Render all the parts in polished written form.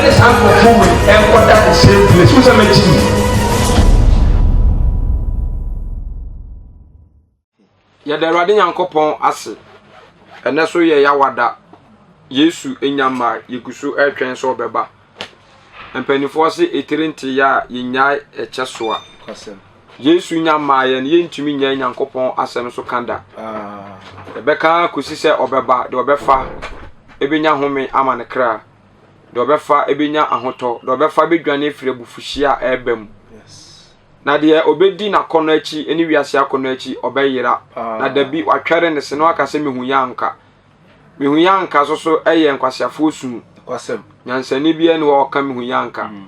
ne saa nkurɔfoɔ wei ɛnkɔda the same place wo sɛ mɛkyi mu. Yɛda Awurade Nyankopɔn ase. Ɛnɛ so yɛ Yawada. Yesu nya mmaa. Yɛgu so retwɛn sɛ ɔbɛba. Mpanimfoɔ se etiri nte yɛ a yɛnnyae ɛkyɛ soa. Yesu nya mmaa yɛn, yɛntumi nnyae Nyankopɔn asɛm so ka da. Ah. Yɛbɛka kɔsi sɛ ɔbɛba, deɛ ɔbɛfa ɛbɛnya home ama ne kra, deɛ ɔbɛfa ɛbɛnya ahotɔ, deɛ ɔbɛfa bɛdwane afiri abufuhyeɛ a ɛreba mu. Na deɛ ɔbɛdi n'akɔnnɔ akyi ne wiase akɔnnɔ akyi, ɔbɛyera. Na da bi watwɛre ne se na waka sɛ mehu yɛ anka. Mehu yɛ anka so so yɛ nkwaseafoɔ su. Nyansani biara ni hɔ a ɔka mehu yɛ anka. Mm.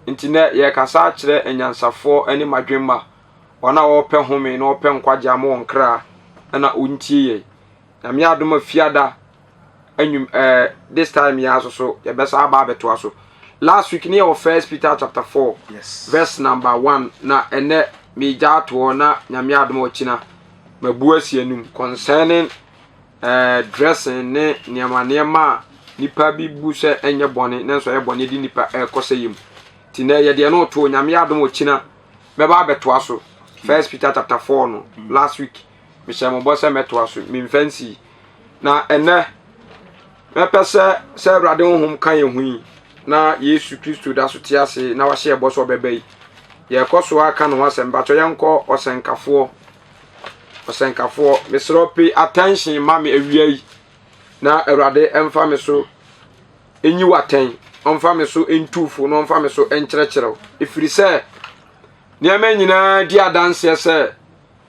Nti nɛ yɛkasa akyerɛ anyansafoɔ ne madwemma, wɔn a wɔpɛ home na wɔpɛ nkwagye ama wɔn kra na wɔntie yɛn. Nyame adom a fiada anwum ɛɛ eh, this time yɛn aso so yɛbɛsa aba abɛtoa so. Last week ne yɛwɔ First Peter chapter 4 yes. verse number 1 na ɛnɛ megya atoɔ na Nyame adom a ɔkyina mabu asi anum concerning ɛɛ eh, dressing ne nneɛma nneɛma a nipa bi bu sɛ ɛnyɛ bɔne na nso ɛyɛ bɔne de nipa ɛrekɔ sɛ yɛ mu. Ti nɛ yɛdeɛ no to Nyame adom ɔkyina bɛba abɛtoa so. First Peter chapter 4 no mm. last week Mehyɛ mo bɔ sɛ mɛtoa so, memfa nsii. Na ɛnnɛ, mɛpɛ sɛ sɛ Awurade Honhom ka yɛn ho yi, na Yesu Kristo da so te ase na wahyɛ yɛn bɔ sɛ ɔbɛba yi, yɛrekɔ so aka ne ho asɛm. Mpakyɛ yɛnkɔ ɔsɛnkafoɔ. Ɔsɛnkafoɔ, mesrɛ pay attention ma me awia yi, na Awurade mfa me so nyi w'atɛn, ɔmfa me so ntu fo, na ɔmfa me so nkyerɛkyerɛ wo. Ɛfiri sɛ, nneɛma nyinaa di adanseɛ sɛ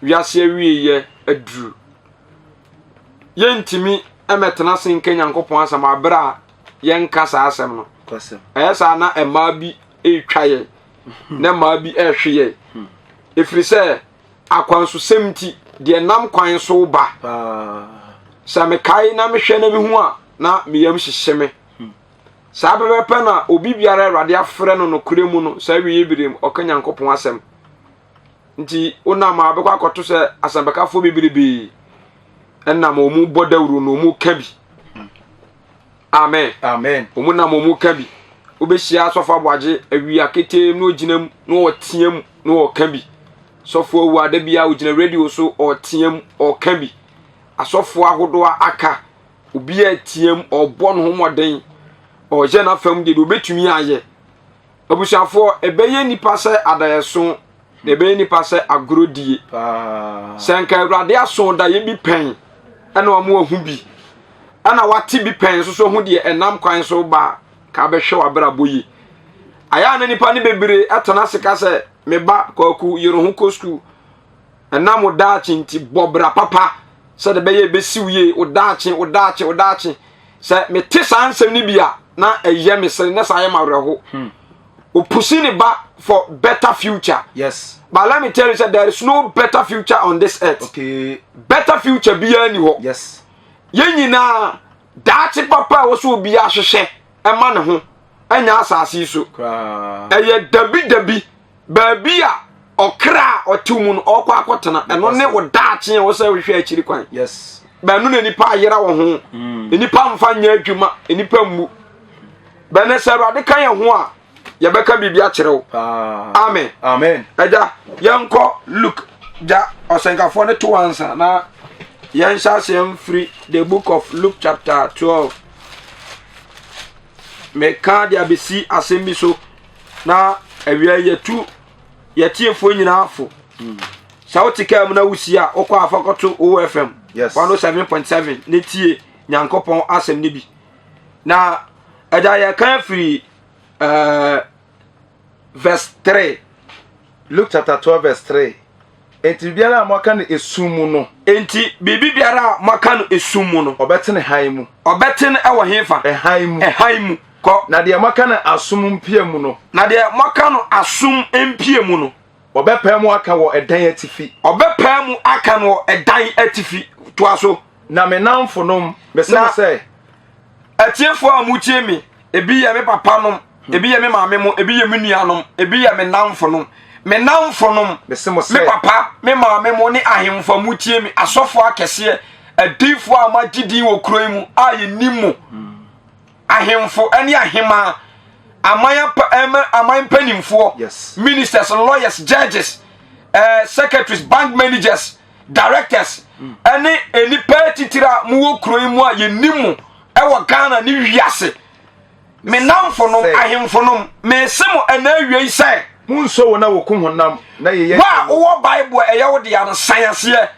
wiase awieeɛ aduru. Yɛntumi mmɛtena ase nka Nyankopɔn asɛm abere a yɛnka saa asɛm no. Ɛyɛ saa na mmaa bi retwa yɛn, na mmaa bi rehwe yɛn. Ɛfiri sɛ akwansosɛm nti, deɛ nam kwan so ba. Sɛ mekae na mehwɛ na mehu a, na me yam hyehye me. Saa pɛpɛpɛ na obi biara Awurade afrɛ no nokorɛ mu no, saa awieeɛ berɛ mu, ɔka Nyankopɔn asɛm. Nti wonam a wobɛkɔ akɔto sɛ asɛmpakafoɔ bebrebe ɛnam wɔn bɔ dawuro na wɔn ka bi. Amen. Amen. Wɔn nam wɔn ka bi. Wobɛhyia asɔfo aboagye awia ketee na ɔgyina mu na ɔtea mu na ɔka bi. Sɔfo awu ada bi a ɔgyina radio so ɔtea mu ɔka bi. Asɔfo ahodoɔ aka obiara tea mu ɔbɔ ne ho mmɔden ɔyɛ n'afam deɛ deɛ ɔbɛtumi ayɛ. Abusuafoɔ, ɛbɛyɛ nnipa sɛ adaeɛso, na ɛbɛyɛ nnipa sɛ agorɔdie. Sɛ nka Awurade aso daeɛ bi pɛn, ɛna wɔn ahu bi, ɛna wate bi pɛn nso so ho deɛ ɛnam kwan so ba a, ka bɛhwɛ w'abrabɔ yie. Ayɛ a na nnipa no bebree ɛtena ase ka sɛ, me ba Kwaku, yere ho kɔ sukuu. Ɛnam wo daakye nti, bɔ bra papa sɛdeɛ ɛbɛyɛ ɛbɛsi wo yie, wo daakye, wo daakye, wo daakye. Sɛ mete saa nsɛm no bi a, na ɛyɛ me sere, na saa yɛ m'awerɛho. Hmm. Opusi ne ba for better future. Yes. But let me tell you, sir, there is no better future on this earth. Okay. Better future biara ni hɔ. Yes. Yɛn nyinaa daakye papa a wɔsɛ obi ahwehwɛ ɛma ne ho ɛnyɛ asase yi so. Ɛyɛ dabi dabi. Baabi a ɔkra a ɔte mu no ɔkɔ akɔtena ɛno ne wo daakye a wɔsɛ wohwɛ akyiri kwan. Yes. Bɛno na nipa ayera wɔ ho. Mm. Nipa mfa nyɛ adwuma, nipa mmu. Bɛnɛ sɛ Awurade ka yɛn ho a yɛbɛka biribi akyerɛ wo. Amen. Amen. Agya, yɛnkɔ Luke gya ɔsɛnkafoɔ no to ansa na yɛnhyɛ aseɛ mfiri the book of Luke chapter 12. Meka de abɛsi asɛm bi so. Na awia yi yɛtu yɛtiefoɔ nyinaa fo sɛ wote kaa mu na wosi a wokɔ afa kɔto OFM yes. 107.7 ne tie Nyankopɔn asɛm no bi na agya yɛka afiri uh, verse 3 Luke chapter 12 verse 3 Enti biribiara a moaka no esum mu no. Enti biribi biara a moaka no esum mu no. Ɔbɛte no hann mu. Ɔbɛte no wɔ hefa? Hann mu. Hann mu. Kɔ. Na deɛ moaka no asom mpia mu no. Na deɛ moaka no asom mpia mu no. Ɔbɛpae mu aka wɔ ɛdan atifi. Ɔbɛpae mu aka no wɔ ɛdan atifi. Toa so. Na me nnamfonom, mese mo sɛ. Atiefoɔ a motie me, ebi yɛ me papa nom, hmm. ebi yɛ me maame mo, ebi yɛ me nuanom, ebi yɛ me nnamfonom. Me nnamfonom, me papa, me maame mo ne ahemfo a motie me, asɔfoɔ akɛseɛ, adiifoɔ a moagye din wɔ kuro yi mu a yɛnim mo, hmm. ahemfo ne ahemaa. Aman apa ɛma aman mpanimfoɔ. Yes. Ministers, lawyers, judges, secretaries, bank managers, directors, ɛne nnipa atitire a mowɔ kuro yi mu a yɛnim mo ɛwɔ Ghana ne wiase. Me namfo nom, ahemfo nom, mese mo ɛna awie yi sɛ. Monnsɔ wɔn a wɔkum honam na yɛyɛ. Wo a wowɔ Bible a ɛyɛ wo dea no, san aseɛ.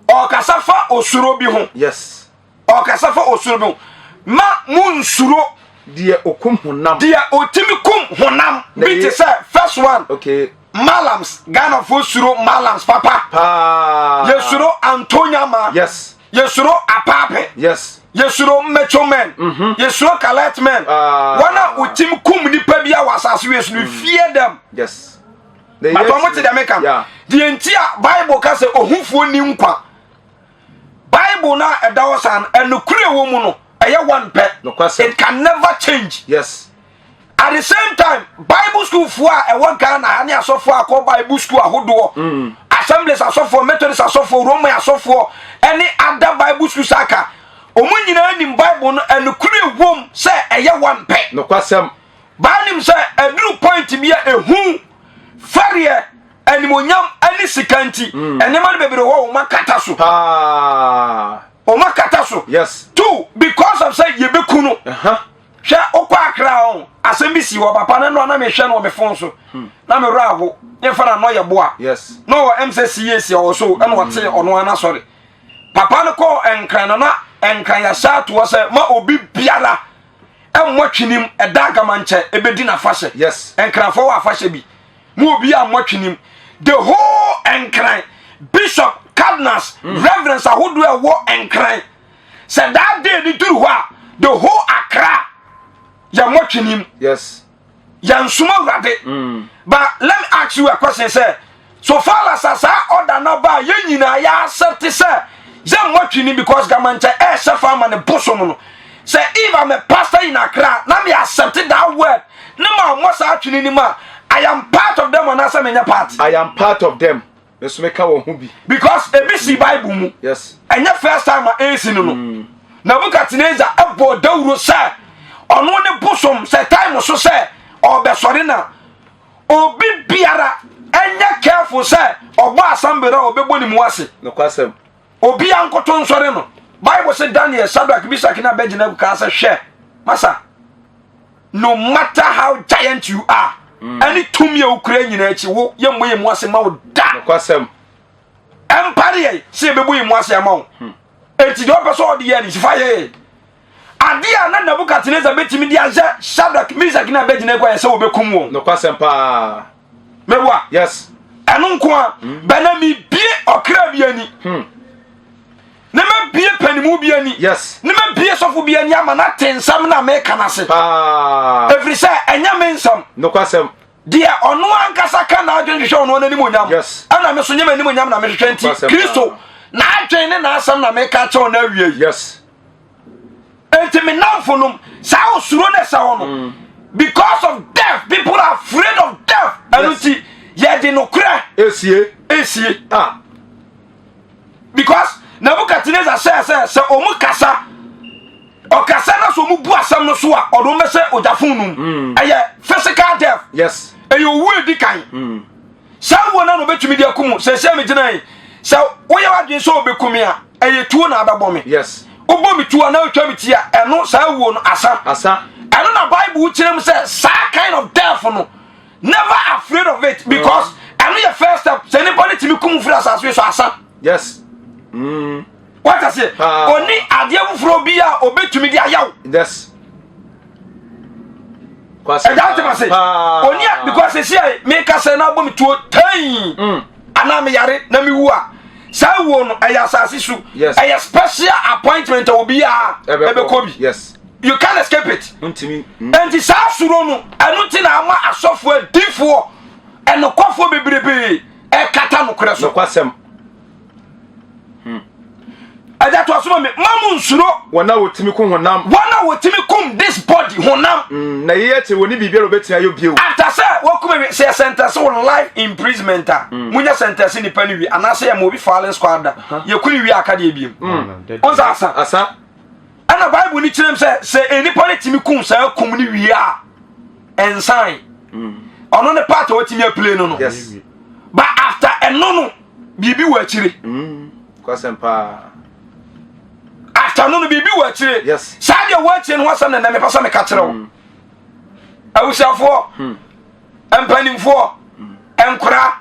Ɔkasa fa osuro bi ho. Yes. Ɔkasa fa osuro bi ho. Ma monnsuro. Deɛ okum honam. Deɛ otimi kum honam. Bi te sɛ first one. Okay. Malams, Ghanafoɔ suro malams papa. Paa. Yɛsuro Antonyama. Yes. Yɛsuro Apaape. Yes. Yɛsuro Metro men. Yɛsuro Kalet men. Ah. Wɔn a wɔtim kum nipa bi a wɔ asase wei so no, fear them. Yes. But wɔn te deɛ meka. Deɛ nti a Bible ka sɛ ohufoɔ ni nkwa. Bible no a ɛda hɔ saa no, ɛnokorɛ wɔ mu no, ɛyɛ one pɛ. It can never change. Yes. At the same time, Bible school foɔ a ɛwɔ Ghana ha ne asɔfoɔ a kɔ Bible school ahodoɔ, Assemblies asɔfoɔ, Methodist asɔfoɔ, Roman asɔfoɔ, ɛne other Bible schools aka, wɔn nyinaa nim Bible no ɛnokorɛ wom sɛ ɛyɛ one pɛ. Nokwasɛm. Baa nim sɛ ɛduru point bi a ehu, fɛreɛ, animonyam ne sika nti, nneɛma no bebree wɔ wɔn akata so. Paa. Wɔn akata so. Yes. Two, because of sɛ yɛbɛku no. Hwɛ, wokɔ Accra hɔ, asɛm bi si hɔ, papa no no na mehwɛ no wɔ me phone so. Na me werɛ aho, ne mfa na no yɛ boa. Yes. Na ɔwɔ m sɛ CAC ɔwɔ so, ɛna ɔte ɔno ara n'asɔre. Papa no kɔɔ Nkran no na Nkran yɛahyɛ atoɔ sɛ ma obi biara mmɔ twenim ɛda agamankyɛ ɛbɛdi n'afahyɛ. Yes. Nkranfoɔ wɔ afahyɛ bi. Ma obi a mmɔ twenim. The whole Nkran, bishop, cardinals, reverends ahodoɔ ɛwɔ Nkran. Sɛ that day ni duru hɔ a, the whole Accra yɛ mmɔ twenim. Yes. Yɛn som Awurade. But let me ask you a question sɛ, so far as saa order na ba yɛn nyinaa yɛ accept sɛ yɛn mmɔ twenim because gamankyɛ ɛhyɛ fa ama ne bosom no. Sɛ if I'm a pastor in Accra na me accept that word ne ma mmɔ saa twene ni mu a, I am part of them anaasɛ menyɛ part. I am part of them. Nso meka wɔn ho bi. Because ebi si Bible mu. Yes. Ɛnyɛ first time a esi no no. Nebuchadnezzar ɛbɔ dawuro sɛ ɔno ne bosom sɛ time so sɛ ɔbɛsɔre na obi biara ɛnyɛ careful sɛ ɔbɔ assembly a ɔbɛbɔ ne mu ase. Nokwasɛm. Obi ankoto nsɔre no. Bible sɛ Daniel, Shadrach, Meshach na Abednego kaa sɛ hwɛ masa, no matter how giant you are, ɛne tumi a wokura nyinaa akyi wo yɛmmɔ yɛn mu ase ma wo da. Nokwasɛm. Ɛmpare yɛn sɛ yɛbɛbɔ yɛn mu ase ama wo. Enti deɛ ɔpɛ sɛ ɔde yɛ no fa yɛ. Adeɛ a na Nebukadnezar bɛtumi de ahyɛ Shadrach, Meshach na Abednego ayɛ sɛ wɔbɛkum wɔn. Nokwasɛm paa. Mɛboa. Yes. Ɛno nko a, bɛna mebie ɔkra bi ani. Ne mabie panimu bi ani. Yes. Ne mabie sɔfo bi ani ama no ate nsɛm na meka no ase. Paa. Ɛfiri sɛ ɛnyɛ me nsɛm. Nokwasɛm. Deɛ ɔno ankasa ka n'adwene hwehwɛ ɔno n'animuonyam. Yes. Ɛna me so nyɛ m'animuonyam na mehwehwɛ nti Kristo n'adwene ne n'asɛm na meka kyerɛ no awie yi. Yes. Enti me namfo nom saa osuro na ɛsɛ hɔ no. Because of death, people are afraid of death. Ɛno nti yɛde nokorɛ esie esie. Ah. Because Nebuchadnezzar hyɛɛ sɛ sɛ ɔmo kasa ɔkasa na sɛ ɔmo bu asɛm no so a ɔde ɔmo bɛhyɛ ogya fon no mu. Ɛyɛ physical death. Yes. Ɛyɛ owu edi kan. Saa wuo no na obetumi de akum. Sɛ sɛ me gyina yi sɛ woyɛ w'adwene sɛ obekum me a ɛyɛ tuo na abɛbɔ me. Yes. Wobɔ me tuo na otwa me ti a ɛno saa wuo no asa. Asa. Ɛno na Bible kyerɛ mu sɛ saa kind of death no never afraid of it because ɛno yɛ first step sɛ nipa no tumi kum firi asase yi so asa. Yes. Wata se oni adeɛ foforɔ bi a obetumi de ayɛ wo. Yes. Ɛda ntoma se oni a because esi a meka sɛ na abɔ me tuo tɛn anaa meyare na mewu a saa wuo no ɛyɛ asase so. Yes. Ɛyɛ special appointment a obi a ɛbɛkɔ bi. Yes. You can't escape it. Ntumi. Enti saa suro no ɛno ti na ama asɔfoɔ adiifoɔ ɛnokwafoɔ bebrebe ɛkata nokorɛ so. Nokwasɛm. Ɛgya to asoma mi ma mu nsuro. Wɔn a wɔtumi kum honam. Wɔn a wɔtumi kum this body honam. Na yei akyi wɔn ni biribiara wɔbɛtumi ayɛ bio. After sɛ wɔkum ewi sɛ yɛ sentence wɔ life imprisonment a munya sentence nipa no wie anaasɛ yɛ ma obi filing squad da yɛku ne wie aka deɛ biem. Ɔnsa asa. Asa. Ɛna Bible ni kyerɛ mu sɛ sɛ nipa no tumi kum saa kum no wie a. Ɛnsan. Ɔno ne part a watumi apile no no. Yes. But after ɛno no, biribi wɔ akyire. Kwasɛm paa. After no no, biribi wɔ akyire. Yes. Saa deɛ wɔ akyire no ho asɛm na ɛnɛ mepɛ sɛ meka kyerɛ wo. Abusuafoɔ, mpanimfoɔ, nkora,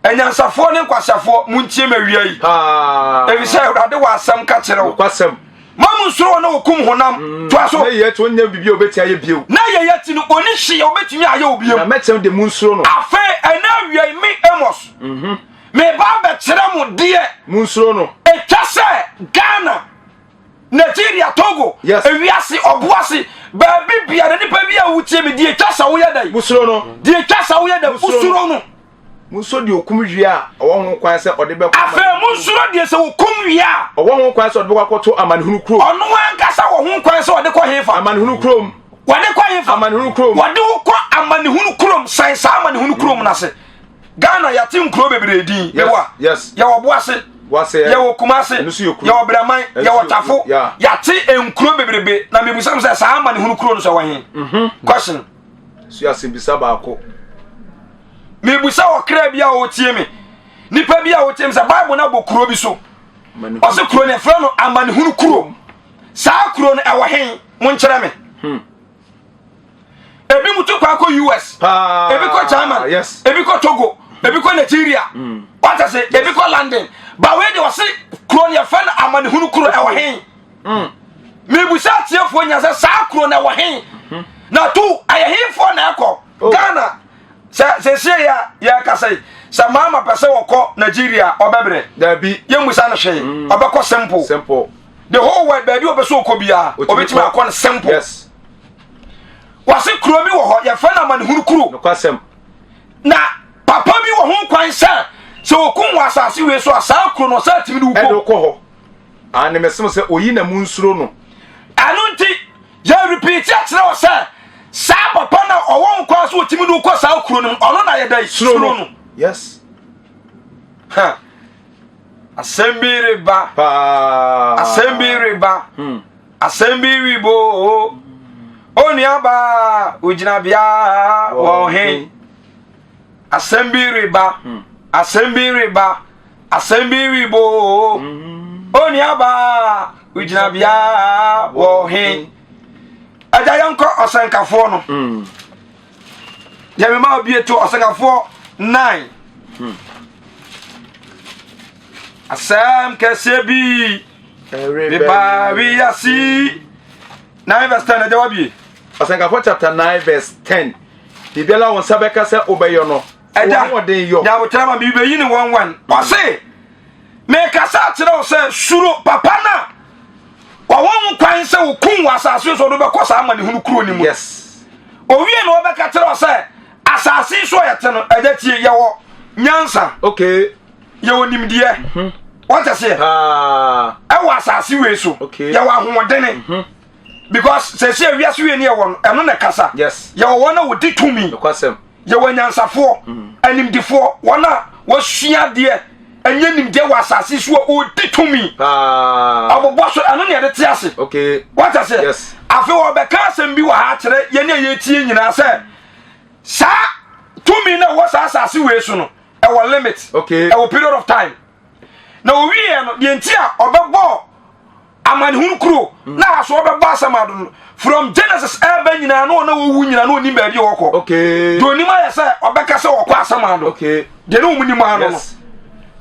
anyansafoɔ ne nkwaseafoɔ, montie ma wia yi. Paa. Ɛfiri sɛ Awurade wɔ asɛm ka kyerɛ wo. Kwasɛm. Ma mo nsuro wɔn a wɔkum honam. Toa so. Na yɛ akyi ɔnyɛ biribi a obɛtumi ayɛ bio. Na yɛyɛ akyi no, ɔni hwee a wobɛtumi ayɛ wo bio. Na mɛkyerɛ de mu nsuro no. Afei ɛnɛ awia yi, me Amos, meba abɛkyerɛ mo deɛ Mu nsuro no. ɛtwa sɛ Ghana, Nigeria, Togo, Yes. ewiase, ɔboase, baabi biara, nipa bi a wotie me, deɛ ɛtwa sɛ woyɛ dɛn? Mu suro no. Deɛ ɛtwa sɛ woyɛ dɛn? Musuro no. Wosuro no. Mu nsuro deɛ okum wie a ɔwɔ ho kwan sɛ ɔde bɛkɔ. Afei monsuro deɛ sɛ wɔkum wie a Ɔwɔ ho kwan sɛ ɔde bɛkɔ akɔto amanehunu kurom. Ɔno ankasa wɔ ho kwan sɛ ɔde kɔ hefa? Amanehunu kurom. Wɔde kɔ hefa? Amanehunu kurom. Wɔde wo kɔ amanehunu kurom. Sɛn saa amanehunu kurom no ase. Ghana yɛate nkuro bebree din. Yes, Yɛwɔ yes. yɛwɔ Boase, Wase. Yɛwɔ Kumase, Ɛno nso yɛ kuro. yɛwɔ Braman, Ɛno nso yɛwɔ yɛ Tafo. kuro, yeah. Yɛate nkuro bebrebe na mebisa m sɛ saa amanehunu kuro no sɛ wɔ he? Question. So yɛ asɛmbisa baako. Mebusa ɔkra bi a ɔtie me, nipa bi a ɔtie me sɛ Bible no abɔ kuro bi so. Amanehunu. Ɔse kuro no yɛfrɛ no amanehunu kuro. Saa kuro no ɛwɔ he? Monkyerɛ me. Ebi mu tu kwan kɔ US. Paa. Ebi kɔ German. Yes. Ebi kɔ Togo. Ebi kɔ Nigeria. Wata se ebi kɔ London. Ba wei de ɔse kuro no yɛfrɛ no amanehunu kuro, ɛwɔ he? Mebusa atiefoɔ nya sɛ saa kuro no ɛwɔ he? Na tu ɛyɛ hefoɔ na ɛkɔ? Oh. Ghana sɛ sɛsie yɛ yɛkasa yi, sɛ maama pɛ sɛ wɔkɔ Nigeria, ɔbɛbrɛ? Dabi. Yɛmmusa no hwee, ɔbɛkɔ simple. Simple. The whole world, baabi a ɔpɛ sɛ ɔkɔ biara, Otumi ɔbɛtumi kɔ. akɔ no simple. Yes. Wɔse kuro bi wɔ hɔ yɛfrɛ no amanehunu kuro. Nokwasɛm. Na papa bi wɔ ho kwan sɛ sɛ ɔkum wɔ asase wei so a, saa kuro no ɔsɛ atumi de Ɛde wokɔ. wokɔ hɔ. Ane mesem sɛ oyi na mu nsuro no. Ɛno nti yɛ repeat akyerɛ wɔ sɛ saa papa no a ɔwɔ ho kwan sɛ ɔtumi de wokɔ saa kuro no mu, ɔno na yɛda suro no. Yes. Ha. Asɛm bi reba. Paa. Asɛm bi reba. Asɛm bi reba o. Onuabaa, ogyinabea wɔ he? Asɛm bi reba. Asɛm bi reba. Asɛm bi reba o. Onuabaa, ogyinabea wɔ he? Agya, yɛnkɔ ɔsɛnkafoɔ no. Yɛmema obi eto ɔsɛnkafoɔ 9. Asɛm kɛseɛ bi meba wiase. 9 verse 10, agya wabie. Ɔsɛnkafo chapter 9 verse 10. Biribiara a wo nsa bɛka sɛ wobɛyɔ no, Agya, wɔn yɔ. Nyabotrɛ ma biribi bɛyi ne wɔn wan. Ɔse mekasa kyerɛ wo sɛ suro papa no a wɔwɔ ho kwan sɛ wɔkum wɔ asase so, ɔde bɛkɔ saa amanehunu kuro no mu. Owie na wɔbɛka kyerɛ wo sɛ asase yi so a yɛte no, agya tie, yɛwɔ nyansa, yɛwɔ nimdeɛ, wɔte seɛ, Paa. ɛwɔ asase wei so, yɛwɔ ahoɔdene, because sɛsɛ wiase wei ne yɛwɔ no, ɛno na ɛkasa. Yɛwɔ wɔn a wɔdi tumi, Nokwasɛm. Yɛwɔ anyansafoɔ, animdifoɔ, wɔn a wɔasua adeɛ ɛnyɛ nimdeɛ wɔ asase so a wɔdi tumi. Paa. Ɔbobɔ so, ɛno ne yɛde te ase. Wɔte aseɛ? Yes. Afei wɔbɛka asɛm bi wɔ ha akyerɛ yɛne a yɛtie nyinaa sɛ saa tumi no a ɛwɔ saa asase wei so no, ɛwɔ limit. Ɛwɔ period of time. Na owieɛ no, deɛ nti a ɔbɛbɔ amanehunu kuro na aso ɔbɛbɔ asɛm ado no, from Genesis ɛbɛ nyinaa na ɔna wɔwu nyinaa na ɔnim baabi a ɔkɔ. Deɛ ɔnim ayɛ sɛ ɔbɛka sɛ ɔkɔ asɛm ado. Deɛ ne ɔmu nim ano no,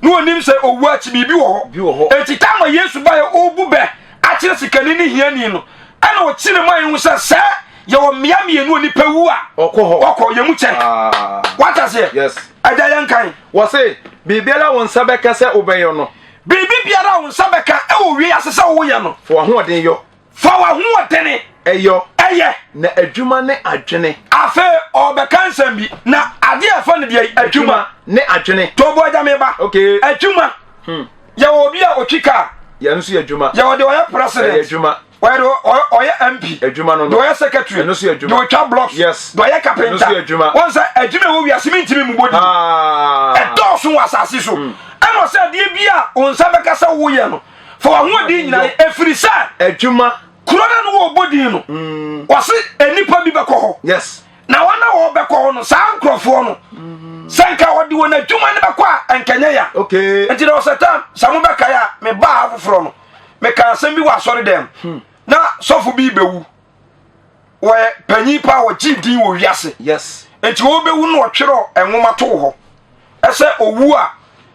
na ɔnim sɛ ɔwu akyi biribi wɔ Bi wɔ hɔ. Enti tama Yesu baeɛ ɔbu bɛ akyerɛ sikani ne hiani no, ɛna ɔkyerɛ mu ayɛ hu sɛ sɛ yɛwɔ mmea mmienu a nipa wu a Ɔkɔ hɔ. ɔkɔ yɛ mu kyɛ. Ah. Wata seɛ? Yes. Agya, yɛnkan. Wɔse biribiara a wo nsa bɛka sɛ wobɛyɔ no, Biribi biara a wo nsa bɛka ɛwɔ wie ase sɛ woyɛ no, fa w'ahoɔden yɔ. Fa w'ahoɔdene Ɛyɔ. Ɛyɛ. Na adwuma ne adwene. Afei ɔbɛka nsɛm bi na adeɛ a ɛfa no deɛ adwuma ne adwene. Tobo, agya, meba. Adwuma. Yɛwɔ obi a ɔtwi kaa. Yɛn nso yɛ adwuma. Yɛwɔ deɛ ɔyɛ president. Ɛyɛ adwuma. Ɔyɛ deɛ ɔyɛ MP. Adwuma no. Deɛ ɔyɛ secretary. Ɛno nso yɛ adwuma. Deɛ ɔtwa blocks. Deɛ ɔyɛ carpenter. Ɛno nso yɛ adwuma. Wɔn sɛ adwuma ɛwɔ wiase mi ntumi mu bɔ di. Ɛdɔɔso wɔ asase so. Ɛna ɔsɛ adeɛ bi a wɔn nsa bɛka sɛ woyɛ no, fa w'ahoɔden nyinaa, ɛfiri sɛ Adwuma. Kuro no no wɔ bɔ din no, wɔse nnipa bi bɛkɔ hɔ. Na wɔn a wɔbɛkɔ hɔ no, saa nkurɔfoɔ no, sɛ nka wɔde wɔn adwuma no bɛkɔ a, ɛnkɛnyɛ ya. Nti na ɔsɛ tam sɛ mobɛkae a, mebaa ha foforɔ no, meka asɛm bi wɔ asɔre dɛm. Na sɔfo bi bɛwu. Wɔyɛ panyin paa, wɔgye din wɔ wiase. Yes. Nti wɔbɛwu no wɔtwerɛ nwoma too hɔ. Ɛsɛ owu a,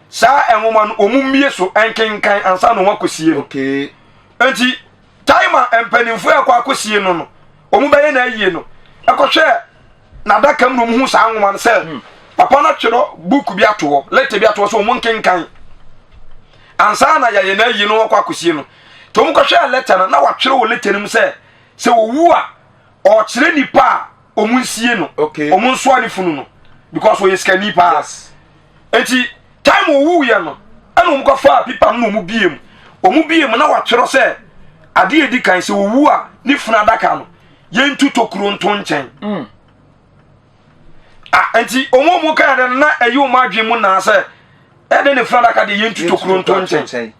saa nwoma no wɔn mmie so nkenkan ansa na wɔn akɔsie no. Nti Time a mpanimfoɔ a ɛkɔ akɔsie no no, wɔn bɛyɛ no ayie no, ɛkɔhwɛ n'adaka mu na wɔn hu saa nwoma no sɛ hmm. papa no atwerɛ book bi ato hɔ, lɛtɛ bi ato hɔ sɛ wɔn nkenkan ansa na yɛayɛ no ayie no wɔkɔ akɔsie no. Nti wɔn kɔhwɛ lɛtɛ no na watwerɛ wɔ lɛtɛ no mu sɛ sɛ owu a ɔkyerɛ nipa a wɔn nsie no, wɔn nsoa ne funu no because ɔyɛ sikani paa. Enti time owuiɛ no ɛna wɔn kɔfaa pipa no na wɔn bie mu. Wɔn bie mu na wɔatwerɛ sɛ adeɛ edi kan sɛ owu a ne funu adaka no yɛntu tokuro nto nkyɛn. Mm. Ah, nti wɔn a wɔn kan dɛ na ɛyi wɔn adwene mu naa sɛ ɛde ne funu adaka deɛ yɛntu tokuro nto nkyɛn.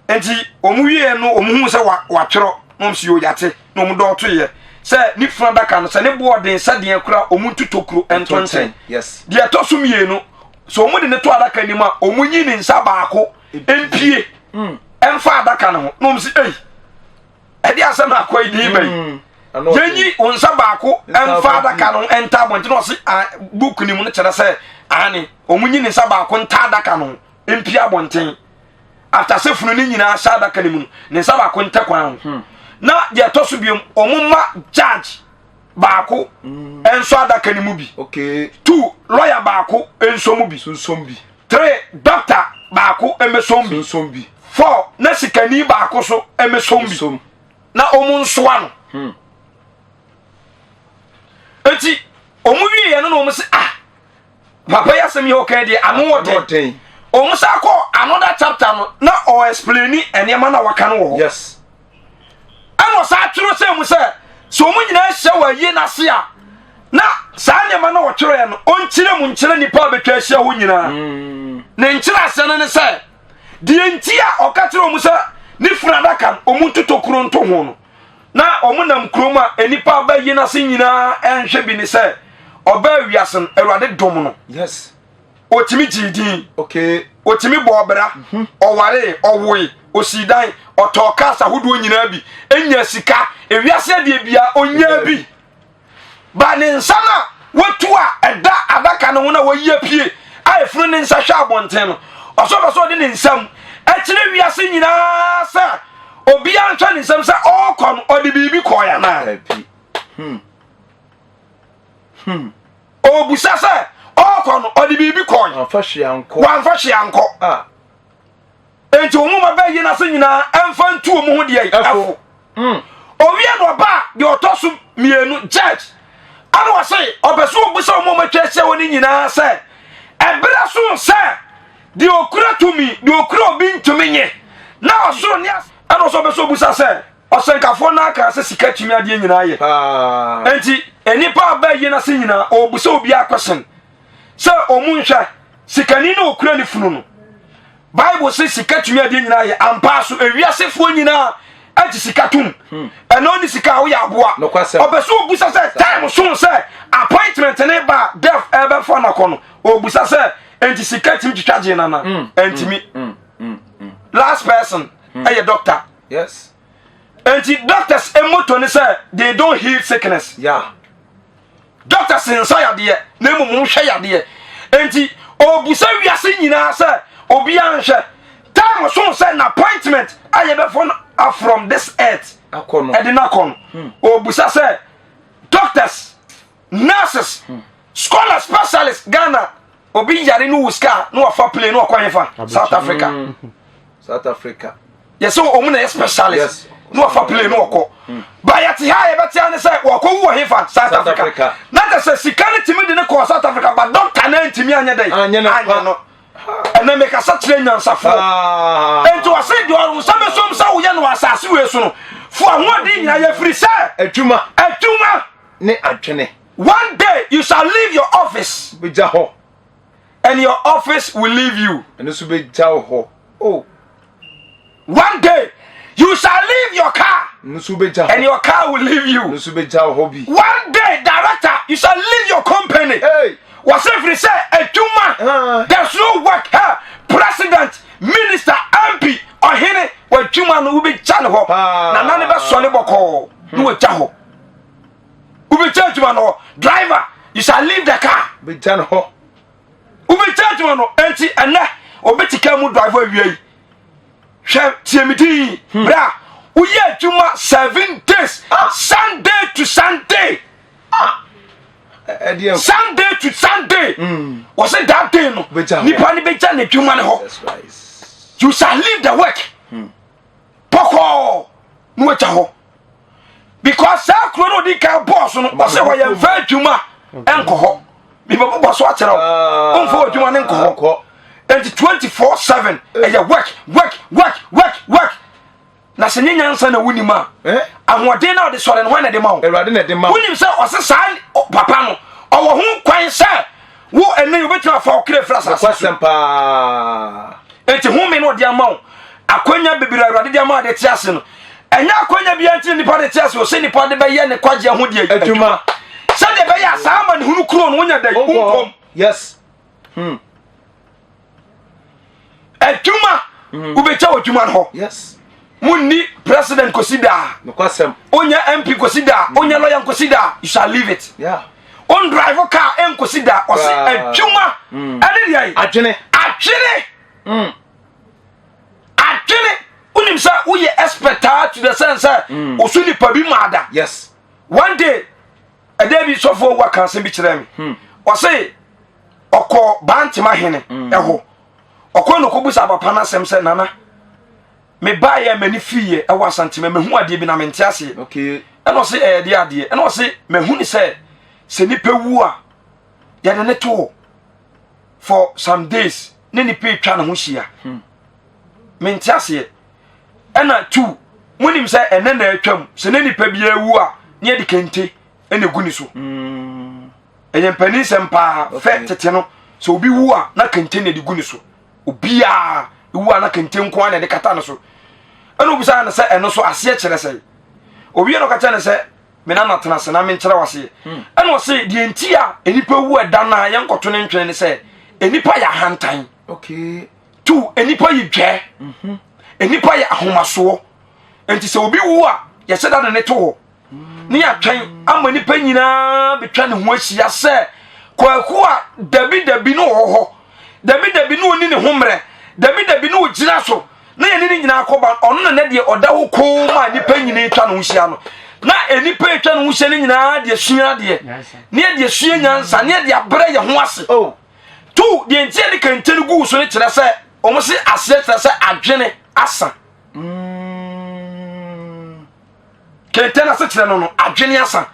Nti wɔn wie no wɔn hu sɛ watwerɛ na wɔn si yɛ yate na wɔn dɔɔto yɛ sɛ ne funu adaka no sɛ ne boɔ den sɛdeɛ kora wɔn ntu tokuro nto nkyɛn. Deɛ ɛtɔ so mmienu sɛ wɔn de ne to adaka nim a wɔn nyi ne nsa baako mpie mm. mfa adaka no ho na wɔn si ei ɛde asɛm na akɔ yi de ba yi mm. yɛnyi wɔn nsa baako mfa adaka no nta abɔnten na ɔsi book ne mu no kyerɛ sɛ ane wɔn nyi ne nsa baako nta adaka no mpie abɔnten. After sɛ funu no nyinaa hyɛ adaka no mu no, ne nsa baako ntɛ kwan ho. Hmm. Na deɛ ɛtɔ so biom, wɔn ma judge baako hmm. nso adaka no mu bi. Okay. Two, lawyer baako nso mu bi. Sunsun bi. Three, doctor baako mmesom bi. Sunsun bi. Four, na sikani baako so mmesom bi. Na wɔn nsoa no. Hmm. Eti wɔn wie yɛn no na wɔn sɛ ah. Papa yi asɛm yi ɔka deɛ ano wɔ den. Wɔn sa kɔ another chapter no na ɔ explain nneɛma na waka no wɔ hɔ. Yes. Ɛna ɔsa atwerɛ sɛ mu sɛ sɛ wɔn nyinaa hyɛ wɔ ayie n'ase a na saa nneɛma na ɔtwerɛ no ɔnkyerɛ mu nkyerɛ nipa a bɛtwa ahyia hɔ nyinaa. Mm. Ne nkyerɛ aseɛ no ne sɛ deɛ nti a ɔka kyerɛ wɔn sɛ ne funu adaka no wɔn ntoto kuro nto ho no. Na wɔn nam kurom a nnipa aba yi n'ase nyinaa nhwɛ bi ne sɛ ɔbaa wiase no awurade dom no. Yes. Otumi gyee din. Okay. Otumi bɔ ɔbra. Mhm. Ɔwaree, ɔwoe, osii dan, ɔtɔɔ cars ahodoɔ nyinaa bi, enya sika, ewiase adeɛ bia onyaa bi. Ba ne nsa no a watu a ɛda adaka no ho na wayi apue a efunu ne nsa hwɛ abɔnten no, ɔsɛ ɔpɛ sɛ ɔde ne nsam kyerɛ wiase nyinaa sɛ obiara nhwɛ ne nsam sɛ ɔrekɔ no ɔde biribi kɔe anaa. Hmm. Hmm. Ɔbusa sɛ ɔrekɔ no ɔde biribi kɔe. Wamfa hwee ankɔ. Wamfa hwee ankɔ. Ah. Enti wɔn mu bɛyi n'ase nyinaa ɛmfa ntu wɔn ho deɛ ɛfo. Mm. Owie na ɔba deɛ ɔtɔ so mmienu judge ɛna ɔse ɔpɛ so ɔbusa wɔn a wɔatwa ahyia hɔ no nyinaa sɛ ɛberɛ so sɛ deɛ ɔkura tumi deɛ ɔkura obi ntumi nye na ɔsoro ne ase ɛna ɔsɛ ɔpɛ so ɔbusa sɛ ɔsɛnkafoɔ no aka sɛ sika tumi adeɛ nyinaa yɛ enti nnipa a bɛyi no ase nyinaa ɔbusa obiara question sɛ ɔmu nhwɛ sikani na ɔkura ne funu no bible sɛ sika tumi adeɛ nyinaa yɛ ampa so ewiasefoɔ nyinaa agye sika tom hmm. ɛno ne sika a woyɛ aboa ɔpɛ sɛ ɔbusa sɛ time so sɛ appointment ne ba def ɛbɛfa nakɔ no ɔbusa sɛ enti sika tumi twitwa gye nana hmm. ɛntumi hmm. last person ɛyɛ doctor yes enti doctors motto ne sɛ they don't heal sickness yeah. Doctors nsa yadeɛ na mmom nhwɛ yadeɛ. Enti ɔbusa wiase nyinaa sɛ obiara nhwɛ. Time so sɛ na appointment a yɛbɛfɔ no from this earth ɛde no akɔ no. Hmm. Ɔbusa sɛ doctors, nurses, hmm. scholars, specialists Ghana obi yare no wɔ sika na wafa plane na wakɔ hefa South Africa. Hmm. South Africa. Yɛsɛ wɔn na yɛ specialist na wafa plane na wɔkɔ. Hmm. Ba yɛte ha yɛbɛte ane sɛ wɔkɔ wu wɔ hefa South Africa. Na kyɛ sɛ sika no tumi de ne kɔɔ South Africa ba dɔkta no antumi anyɛ dɛn anyɛ no. Ɛnɛ mekasa kyerɛ nyansafoɔ. Ah. Enti wɔse deɛ ɔwo nsa bɛsom sɛ woyɛ no wɔ asase wei so no fo ahoɔden nyinaa yɛfiri sɛ adwuma adwuma ne adwene. One day you shall leave your office. Bɛgya hɔ. And your office will leave you. Ɛno nso bɛgya wo hɔ. Oh. One day. You shall leave your car. Nso bɛgya And your car will leave you. Nso bɛgya hɔ bi. One day, director, you shall leave your company. Hey. Wɔsɛ firi sɛ adwuma. There's no work. Ha, president, minister, MP, ɔhene, w'adwuma no wobɛgya ne hɔ. Nana ne bɛsɔre bɔkɔɔ na wagya hɔ. Wobɛgya adwuma no hɔ. Driver, you shall leave the car. Bɛgya ne hɔ. Wobɛgya adwuma no. Enti ɛnɛ, obɛti kaa mu driver awia yi. Hwɛ tie me din. Bra, woyɛ adwuma 7 days. Sunday to Sunday. Sunday to Sunday. Wɔsɛ that day no, nipa ne bɛgya n'adwuma ne hɔ. You shall leave the work. Bɔkɔɔ na wagya hɔ. Because saa kuro no odi kan bɔɔ so no, ɔsɛ hɔ yɛn fɛ adwuma nkɔ hɔ. Mibɛbobɔ so akyerɛ wo. Ɔmfa adwuma ne nkɔ hɔ. Enti 24/7 ɛyɛ work, work, work, work, work. Na sɛ nye nyansa na wonim a, ahoɔden na ɔde sɔre no, hwan na ɛde ma wo? Awurade na ɛde ma wo. Wonim sɛ ɔse saa papa no ɔwɔ ho kwan sɛ wo ɛnɛ yi wobɛtumi afa wo kra firi asase so. Nokwasɛm paa. Enti home no ɔde ama wo. Akwanya bebree a Awurade de ama de te ase no, ɛnyɛ akwanya biara nti na nipa de te ase o, sɛ nipa de bɛyɛ ne kwagyeɛ ho deɛ adwuma. Sɛdeɛ ɛbɛyɛ a saa amanehunu kuro no wonya da yi wonkɔm. Yes. Adwuma wobɛgya wɔ adwuma no hɔ. Yes. Munni president kɔsi daa. Nokwasɛm. Onyɛ MP kɔsi daa. Onyɛ lawyer nkɔsi daa. You shall leave it. Yeah. On drive car nkɔsi daa. Ɔse adwuma ɛne deɛ yi. Adwene. Adwene. Adwene. Wonim sɛ woyɛ expert taa to the sense sɛ osu nipa bi maa da. Yes. One day, ɛdɛ bi sɔfoɔ wu aka asɛm bi kyerɛ me. Ɔse ɔkɔ Bantema hene ɛhɔ. Ɔkɔ na ɔkɔbusa papa no asɛm sɛ, nana, mebaeɛ m'ani firiiɛ ɛwɔ Asantema, mahu adeɛ bi na mente aseɛ. Okay. Ɛna ɔse ɛyɛ deɛ adeɛ. Ɛna ɔse mahu ne sɛ sɛ nipa wu a yɛde ne to hɔ for some days ne nipa atwa ne ho hyia. Mente aseɛ. Ɛna two, monim sɛ ɛnɛ na atwam sɛ ne nipa bi awu a ne yɛde kente ɛna egu ne so. Ɛyɛ mpanin sɛm paa. Fɛ tete no sɛ obi wu a na kente na ɛde gu ne so. Obiara wu a na kente nko ara na ɛde kata ne so. Ɛna obisa no sɛ ɛno so aseɛ kyerɛ sɛ owie no ɔka kyerɛ no sɛ me nana tena ase na menkyerɛ w'aseɛ. Ɛna ɔse deɛ nti a nnipa wu ɛda no a yɛnkɔto ne ntwene ne sɛ nnipa yɛ ahantan. Okay. Two, nnipa yɛ dwɛ. Nnipa yɛ ahomasoɔ. Nti sɛ obi wu a yɛsɛ da de ne to hɔ ne yɛatwɛn ama nnipa nyinaa bɛtwa ne ho ahyia sɛ Kwaku a dabi dabi no wɔ hɔ, dabi dabi no ɔni ne ho mmerɛ, dabi dabi no ɔgyina so na yɛne ne nyinaa kɔba. Ɔno na ne deɛ ɔda hɔ koo ma nnipa nyinaa atwa ne ho hyia no, na nnipa atwa ne ho hyia no nyinaa deɛ sua adeɛ ne yɛde sua nyansa ne yɛde abrɛ yɛn ho ase. Oh. Two, deɛ nti yɛde kente no guu so no kyerɛ sɛ wɔn se aseɛ kyerɛ sɛ adwene asa. Kente no ase kyerɛ no adwene asa.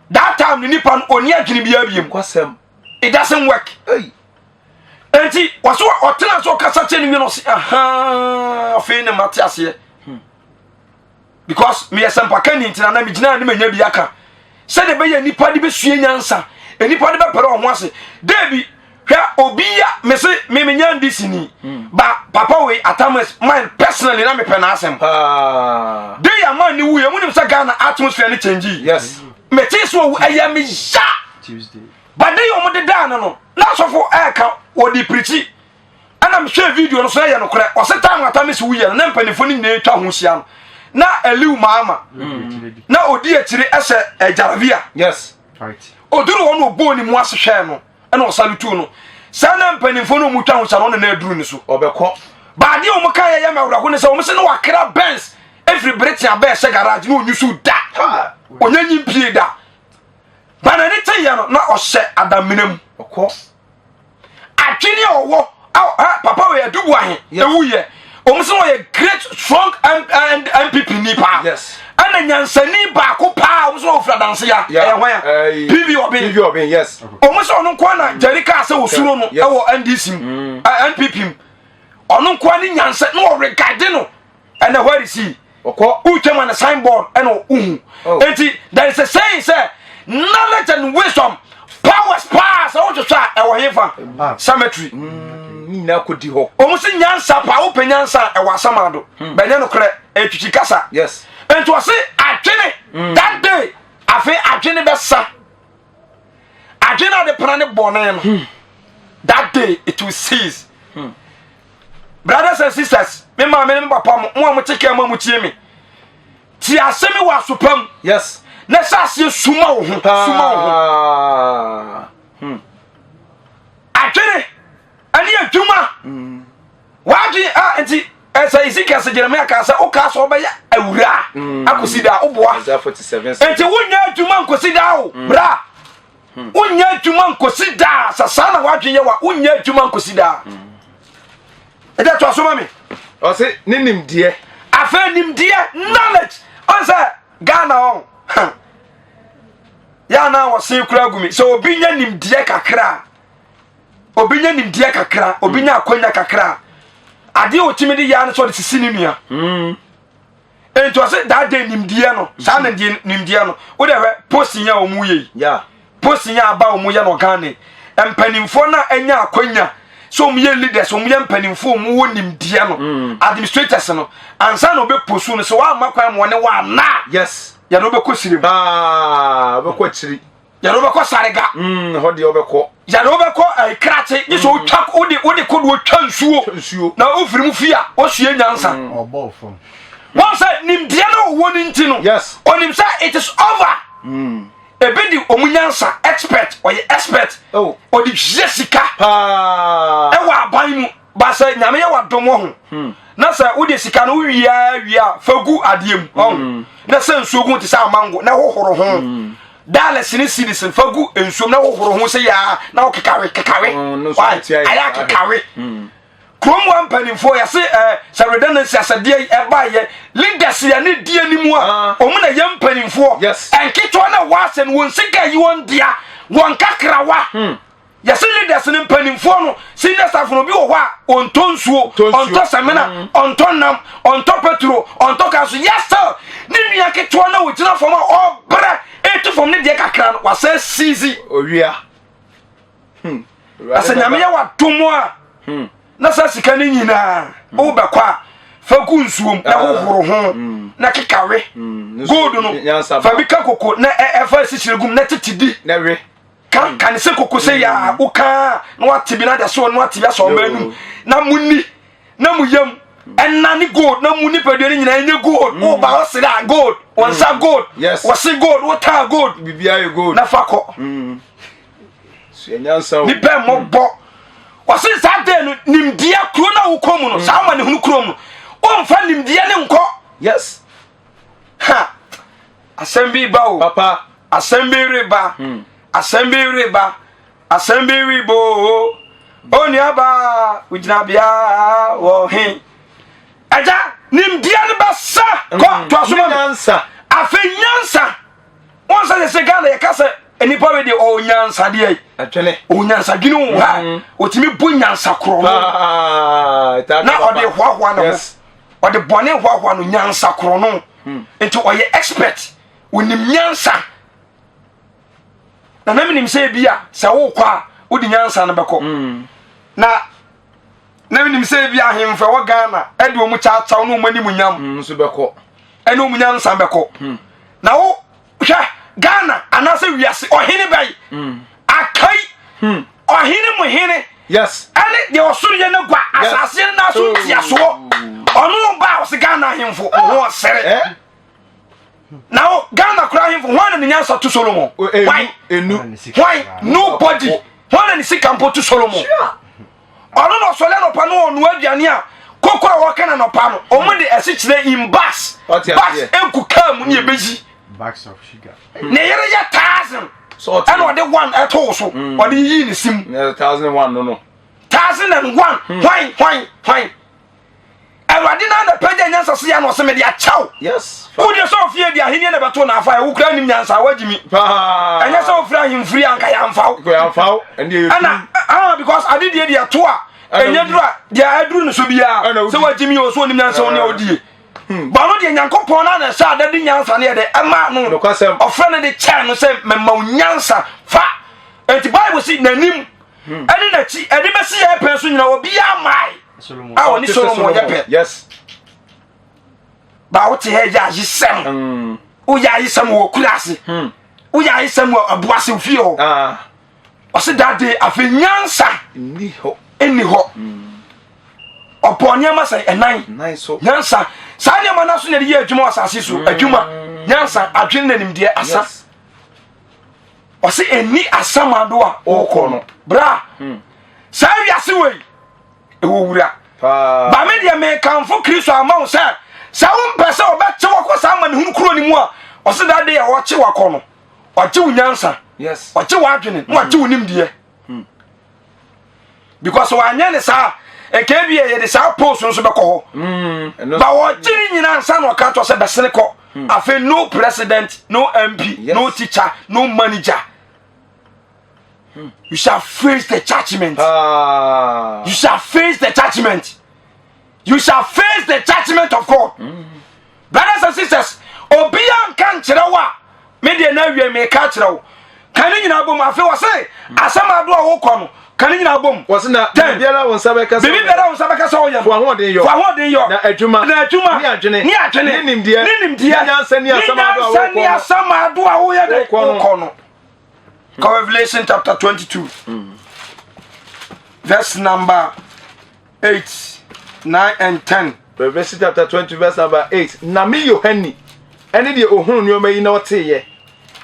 That time no nipa no ɔni adwene biara biem. Kwasɛm. It doesn't work. Hey. Enti wɔso ɔtena so ɔkasa kyerɛ ne wie no ɔse aha afei ne mate aseɛ. Because meyɛ sɛmpaka ni ntina na megyina ne manya bi aka. Sɛdeɛ ɛbɛyɛ nipa de bɛsua nyansa, nipa de bɛpɛrɛ ɔho ase. Dabi, hwɛ obi ya mese me menya ndc ni. Ba papa wei Atamas mine personally na mepɛ n'asɛm. Paa. Day a man ne wuiɛ, munim sɛ Ghana atmosphere ne change. Yes. Mete so owu ɛyɛ me ya. Tuesday. But day wɔn de daa no na asɔfo ɛɛka wɔde pirikyi. Ɛna mehwɛ video no so ɛyɛ nokorɛ. Ɔse time Atamas wuyɛ no na mpanimfoɔ no nyinaa atwa ho hyia no. Na Eliu Maama na odi akyire ɛhyɛ Jaravia. Yes. Right. Oduru hɔ no ɔbɔɔ ne mu ase hwɛɛ no ɛna ɔsalutu no. Saa na mpanimfoɔ no ɔmu twa ho hyia no ɔno na aduru ne so. Ɔbɛkɔ. Baadeɛ a wɔn ka yɛ yɛ ma awurako ne sɛ wɔn sɛ na wakra Benz efiri Britain abɛɛ hyɛ garage na onyi so da. Onye nyi mpie da. Ba n'ani te yɛ no na ɔhyɛ adamena mu. Ɔkɔ. Adwene a ɔwɔ papa wɔ adubu ahe ewu yɛ. Wɔn sɛ wɔyɛ great strong NPP ni paa. Yes. Ɛna nyansani baako paa wɔn sɛ wɔfiri adanse ya. Yeah. Ɛyɛ hwan ya? PV Ɔbɛn. PV Ɔbɛn, yes. Wɔn sɛ ɔno nko na Jerry kaa sɛ osuro no ɛwɔ NDC mu, NPP mu. Ɔno nko ne nyansa na ɔregade no. Ɛna where is he? Ɔkɔ. Wotwa ma no signboard ɛna uhu. Oh. Enti there is a saying sɛ knowledge and wisdom powers paa sɛ wohwehwɛ a ɛwɔ hefa? Cemetery. Ne nyinaa kɔdi hɔ. Wɔn sɛ nyansa paa wopɛ nyansa a ɛwɔ asamado. Bɛnyɛ nokorɛ. Ɛtwitwi kasa. Yes. Nti ɔse adwene mm. that day afei adwene bɛsa. Adwene a ɔde pena ne bɔne no. Hmm. That day it will cease. Hmm. Brothers and sisters, me maame ne me papa mo, mo a mo te kaa mo a mo tie me. Ti asɛm yi wɔ asopa mu. Yes. Na hyɛ aseɛ suma wo ho. Suma wo ho. Hmm. Adwene ɛne adwuma. Hmm. Wadwene a nti ɛsɛ Ezekiel sɛ Jeremia kaa sɛ wokaa sɛ wobɛyɛ awura hmm. akɔsi daa woboa. Nti wonyɛ adwuma nkɔsi daa o hmm. bra. Hmm. Wonyɛ adwuma nkɔsi daa sɛ saa na wadwene yɛ wa wonyɛ adwuma nkɔsi daa. Ɛdɛ to aso ma me. Ɔse ne nimdeɛ. Afei nimdeɛ knowledge ɔn sɛ Ghana ɔn yɛ anaa wɔsen kura gu mi sɛ obi nya nimdeɛ kakra obi nya nimdeɛ kakra obi nya akwanya kakra adeɛ a otumi de yɛ ano sɛ ɔde sisi ne nua. Mm. Nti ɔse that day nimdeɛ no saa na nimdeɛ no wode hwɛ posting a wɔn yɛ yi posting a aba wɔn yɛ no Ghana mpanimfoɔ no a anya akwanya sɛ wɔn yɛ leaders wɔn yɛ mpanimfoɔ wɔn wɔ nimdeɛ no mm. administrators no ansa na wɔbɛ posu no sɛ wɔama kwan ma wɔne wɔn ana yes yɛde wɔbɛkɔ siri mu wɔbɛkɔ akyiri yɛde wobɛkɔ sarega mm, hɔ deɛ wobɛkɔ yɛde wobɛkɔ eh, krakye gye sɛ wotwa mm. wode wode kodoɔ twa nsuo nsuo na wofiri mu fie a wosua nyansa mm. wɔn sɛ nimdeɛ no ɔwɔ no nti no yes ɔnim sɛ it is over mm. ebi de ɔmu nyansa expert ɔyɛ expert oh. ɔde hwie sika ɛwɔ aban mu ba sɛ nyame yɛ wadom wɔ ho hmm. na sɛ wode sika no wowie wie a fa gu adeɛ mu ɔho hmm. na sɛ nsuo gu te sɛ amango na hohoro ho hmm. dollars ne cedis fa gu nsuom na hohoro ho sɛ yaa na wokekawe kekawe ayɛ akekawe kurom wa mpanimfoɔ yɛse eh, sɛ redundancy asɛdeɛ yi ɛbaeɛ leaders yɛ ne di anim a ah. wɔn na yɛ mpanimfoɔ nketewa na wɔasɛ no wɔn sika yi wɔn dea wɔn kakrawa hmm. Yɛse leaders no mpanimfoɔ no senior staff no obi wɔ hɔ a ɔntɔ nsuo ɔntɔ samina mm. ɔntɔ nam ɔntɔ petro ɔntɔ ka so yes sir ne nua ketewa no a ɔgyina fam a ɔbrɛ ɛtu fam ne deɛ kakra no wasɛ sizi owia hmm. na sɛ nyame yɛ wadom a hmm. na sɛ sika no nyinaa hmm. wobɛkɔ a fa gu nsuom na ah. hohoro ho na kekawe gold no fa bi ka koko na ɛfa asikyire gum na tete di ka ka ne sɛ koko sɛ yɛ a woka na wate bi na de so na wate bi asɔ ɔma anum na mu ni na mu yam ɛna ne gold na mu nipadua no nyinaa ɛnyɛ gold mm. woba wɔsere a gold wɔn nsa mm. gold wɔse gold wotaa gold biribiara yɛ gold na fa kɔ mm. nipa mmɔbɔ wɔse saa dɛn no nimdeɛ kuro no a wokɔ mu no saa ma ne hunu kuro mu wɔmfa nimdeɛ ne nkɔ yes ha asɛm bi ba o papa asɛm bi reba hmm. asɛm bi reba asɛm bi reba o onuaba wogyinabea wɔ he agya nimdeɛ no bɛsa kɔ hmm. to asoma nyansa afei nyansa wɔn sɛ sɛ ghana yɛka sɛ nipa wei deɛ ɔwɔ nyansadeɛ yi ɔwɔ nyansadwene wɔ ha hmm. ɔtumi bu nyansa korɔ no na ɔde hoahoa ne ho ɔde bɔne hoahoa no nyansa korɔ no hmm. nti ɔyɛ expert onim nyansa na na menim sɛ ebi a sɛ wokɔ a wode nyansa no bɛkɔ hmm. na na menim sɛ ebi ahemfo ɛwɔ Ghana ɛde wɔn kyawkyaw ne wɔn anim nyam hmm, nso bɛkɔ ɛne wɔn nyansa bɛkɔ na wo hwɛ Ghana anaasɛ wiase ɔhene bɛyi mm. akai hmm. ɔhene mu hene yes ɛne deɛ ɔsoro yɛ no gua asase no n'aso oh. ntiasoɔ ɔno ba a ɔsɛ Ghana ahemfo ah. ɔho ɔsere eh? na o Ghana kora ahemfo hwan na ne nyansa to Solomon why why nobody hwan na ne sika mpo to Solomon ɔno na ɔsɔre anɔpa no ɔnoa aduane a koko a wɔka na anɔpa no wɔn de asikyerɛ in bags bags egu kaa mu ne ebeyi ne yere yɛ thousand ɛna ɔde one ɛto so mm. ɔde yiyi ne sim 1001 hmm. hwan hwan hwan Awurade na na pɛgya nyansa so yɛ na ɔsɛ mede akyɛw. Yes. Wo deɛ sɛ ofie di ahenni na bɛto na afa ɛwo kura nim nyansa wagyi mi. Ɛnyɛ sɛ ofiri ahemfiri anka yɛamfa wo. Yɛamfa wo. Ɛna ah because ade deɛ deɛ to a ɛnyɛ duru a deɛ aduru ne so biara sɛ wagyi mi o so onim nyansa wo ne ɔdie. Hmm. Bɔno deɛ Nyankopɔn na na ɛsɛ ada de nyansa ne yɛde ɛma no. Ɔfrɛ no de kyɛn no sɛ mɛma wo nyansa fa. Enti Bible si n'anim hmm. ɛne n'akyi ɛde bɛsi yɛ pɛn so nyina obiara mae a ɔne Solomon yɛ pɛ. Yes. Ba wote ha yɛ ayesɛm. Woyɛ ayesɛm wɔ kura ase. Woyɛ ayesɛm wɔ aboase fie hɔ. Ah. Ɔse that day afei nyansa Nni hɔ. Ɛnni hɔ. Ɔbɔ nneɛma sɛ ɛnan. Nan so. Nyansa. Saa nneɛma no so na yɛde yɛ adwuma wɔ asase so. Adwuma. Nyansa, adwene na nimdeɛ asa. Yes. Ɔse ɛnni asamado a ɔrekɔ no. Bra. Saa wiase wei ɛwɔ wura. Paa. Ba me deɛ mekamfo Kristo ama wo sɛ sɛ wompɛ sɛ ɔbɛkye wakɔ saa amanehunu kuro no mu a ɔse that day a ɔkye wakɔ no ɔgye wo nyansa. Yes. Ɔgye w'adwene na wagye wo nimdeɛ. Because wanyɛ ne saa nka bi yɛde saa post nso bɛkɔ hɔ. Ɛno Ba wɔgye ne nyinaa nsa na ɔka kyerɛ sɛ bɛsene kɔ. Afei no president, no MP, Yes. no teacher, no manager. You shall face the judgment. Paa. You shall face the judgment. You shall face the judgment of God. Brothers and sisters, obiara nka nkyerɛ wo a, me deɛ na awie meka kyerɛ wo. Ka ne nyinaa bom. Afei wɔ se asɛm ado a wokɔ no, ka ne nyinaa bom. Wɔse na Ten. biribiara wo nsa bɛka sɛ Biribi biara wo nsa bɛka sɛ woyɛ no. Fa w'ahoɔden yɔ. Fa w'ahoɔden yɔ. Na adwuma. Na adwuma. Ne adwene. Ne adwene. Ne nimdeɛ. Ne nimdeɛ. Ne nyansa ne asɛm ado a Ne nyansa wokɔ ne no. asɛm ado a woyɛ dɛ. Wokɔ no. Wokɔ no. Kɔ Revelation chapter 22. Verse number 8, 9 and 10. Revelation chapter 20 verse number 8. Na me Yohane, ɛne deɛ ohunu nneɛma yi na ɔteeɛ.